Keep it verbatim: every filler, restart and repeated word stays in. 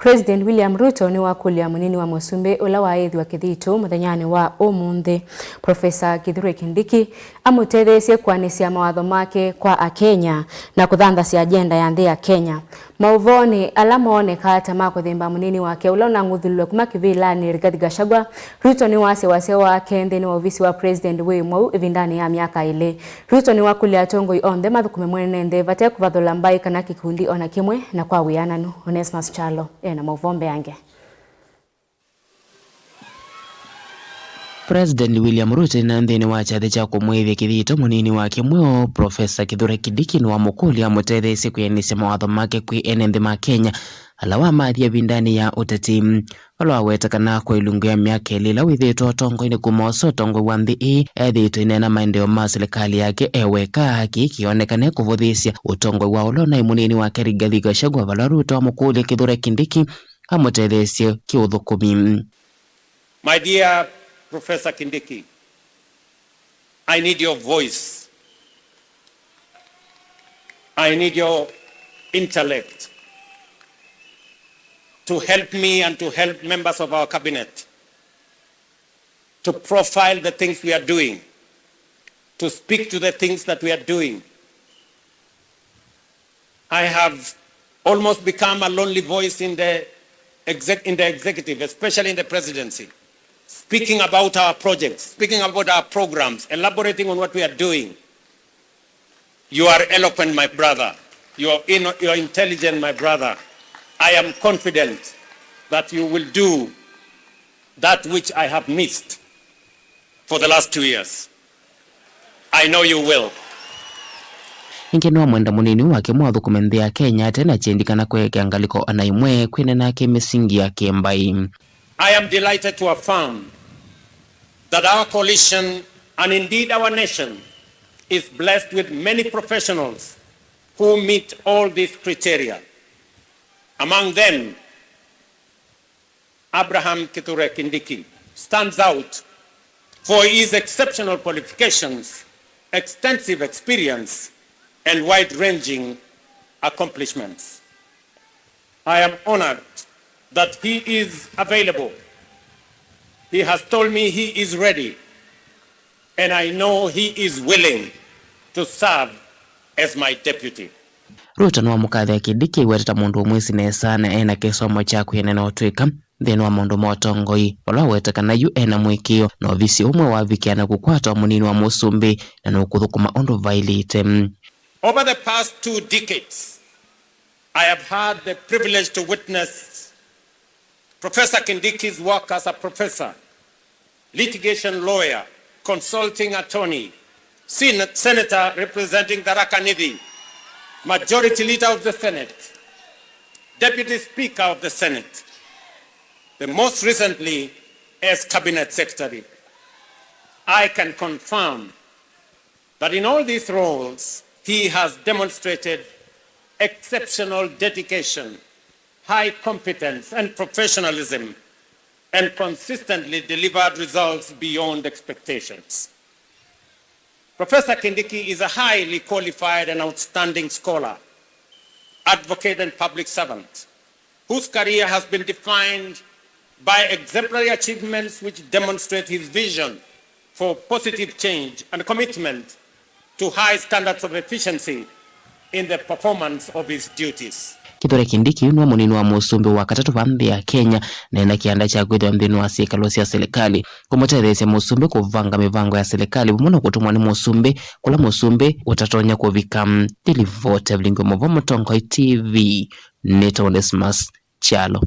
President William Ruto nĩwakũlya mũnini wa mũsumbĩ ũla waaĩthw'a Kĩthitũ mũthenyanĩ wa ũmũnthĩ, Professor Kithure Kindiki, amũtetheesye kũanĩsya mawatho make kwa Akenya na kũthanthasya agenda ya nthĩ ya Kenya. Maũvoonĩ ala moonekaa ta ma kũthĩmba mũnini wake ũla ũnang'uthũlw'e kuma kĩvĩlanĩ, Rigathi Gachagua, Ruto nĩwasya wasya wake nthĩnĩ wa ovisi wa President wĩ mwau ĩvindanĩ ya myaka ĩlĩ. Ruto nĩwakũlya atongoi onthe mathũkũme mwene nthĩ vate kũvathũla mbaĩ kana kĩkundi o na kĩmwe, na kwa wĩananu. Onesmus Kyalo ena maũvoo mbeange. President William Ruto ena nthĩnĩ wa kyathĩ kya kũmwĩthya Kĩthitũ mũnini wake mweũ, Professor Kithure Kindiki, nĩwamũkũlya amũtetheesye kwĩanĩsya mawatho make kwĩ ene nthĩ ma Kenya ala wamathie ĩvindanĩ ya ũteti. Vala waweta kana kwa ilungu ya myaka ĩlĩ ĩla wĩthĩĩtwe ũtongoinĩ kuma osa ũtongoi wa nthĩ ĩĩ, ethĩĩtwe aineena maendeeo ma silikalĩ yake e weka, kĩĩ kĩonekane kũvũthĩĩsya ũtongoi wa ũla ũnaĩ mũnini wake Rigathi Gachagua, vala Ruto amũkũlya Kithure Kindiki amũtetheesye kĩũthũkũmi. My dear Professor Kindiki, I need your voice. I need your intellect to help me and to help members of our cabinet to profile the things we are doing, to speak to the things that we are doing. I have almost become a lonely voice in the exec-, in the executive, especially in the presidency, speaking about our projects, speaking about our programs, elaborating on what we are doing. You are eloquent, my brother. You are in-, you are intelligent, my brother. I am confident that you will do that which I have missed for the last two years. I know you will. Ĩngĩ nĩwamwenda mũnini wake mwathũkũme nthĩ ya Kenya ate na kyendi kana kũekea ngalĩko o na ĩmwe kwĩneena kĩ mĩsingi ya kĩmbaĩ. I am delighted to affirm that our coalition, and indeed our nation, is blessed with many professionals who meet all these criteria. Among them, Abraham Kithure Kindiki stands out for his exceptional qualifications, extensive experience, and wide-ranging accomplishments. I am honored that he is available. He has told me he is ready, and I know he is willing to serve as my deputy. Ruto nĩwamũkathĩa Kindiki aiweta ta mũndũ ũmwĩsĩ nesa na ena kĩsomo kya kwĩanana na ũtw'ĩka nthĩnĩ wa maũndũ ma ũtongoi, vala waweta kana yu ena mũĩkĩĩo na ovisi ũmwe wavikĩa na kũkwatwa mũnini wa mũsumbĩ na nũkũthũkũma ũndũ vaĩlĩte. Over the past two decades, I have had the privilege to witness Professor Kindiki's work as a professor, litigation lawyer, consulting attorney, sen-, senator representing Tharaka Nithi, majority leader of the Senate, deputy speaker of the Senate, the most recently as cabinet secretary. I can confirm that in all these roles, he has demonstrated exceptional dedication, high competence, and professionalism, and consistently delivered results beyond expectations. Professor Kindiki is a highly qualified and outstanding scholar, advocate, and public servant whose career has been defined by exemplary achievements which demonstrate his vision for positive change and commitment to high standards of efficiency in the performance of his duties. Kithure Kindiki nĩwe mũnini wa mũsumbĩ wa katatũ va nthĩ ya Kenya, na ena kĩanda kya kwĩthĩwa nthĩnĩ wa syĩkalo sya silikalĩ kũmũtetheesya mũsumbĩ kũvanga mĩvango ya silikalĩ vamwe na kũtũmwa nĩ mũsumbĩ kũla mũsumbĩ ũtatonya kũvika. Ndilivota Vilingwe Mũvo, Mũtongoi T V, nĩtawa Onesmus Kyalo.